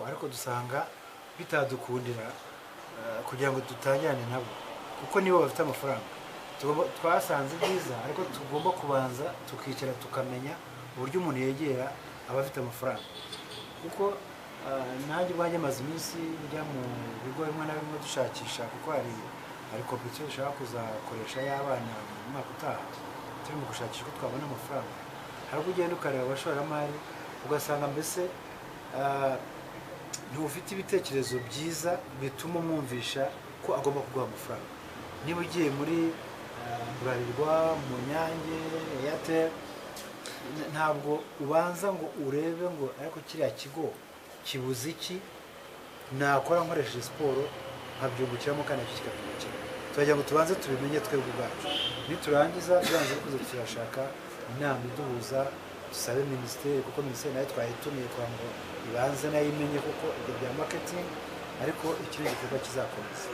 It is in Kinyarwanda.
nabo, ariko dusanga bitadukundira kugira ngo dutangirane nabo, kuko nibo bafite amafaranga. Twasanze byiza, ariko tugomba kubanza tukicara tukamenya uburyo umuntu yegera abafite amafaranga, kuko nanjye ubwanjye maze iminsi njya mu bigo bimwe na bimwe dushakisha, kuko hari competition dushaka kuzakoresha y'abana mu mwaka utaha. Turi mu gushakisha uko twabona amafaranga. Hari ubwo ugenda ukareba abashoramari, ugasanga mbese ntufite ibitekerezo byiza bituma umwumvisha ko agomba kuguha amafaranga. Niba ugiye muri Bralirwa, mu Nyange, Airtel, ntabwo ubanza ngo urebe ngo ariko kiriya kigo kibuze iki nakora nkoresheje siporo nkabyungukiramo kandi nacyo kikabyungukira. Turagira ngo tubanze tubimenye twebwe ubwacu, niturangiza byanze bikunze turashaka inama iduhuza, dusabe minisiteri, kuko minisiteri nayo twayitumiye kugira ngo ibanze nayo imenye kuko ibyo bya marketing, ariko iki ni igikorwa kizakomeza.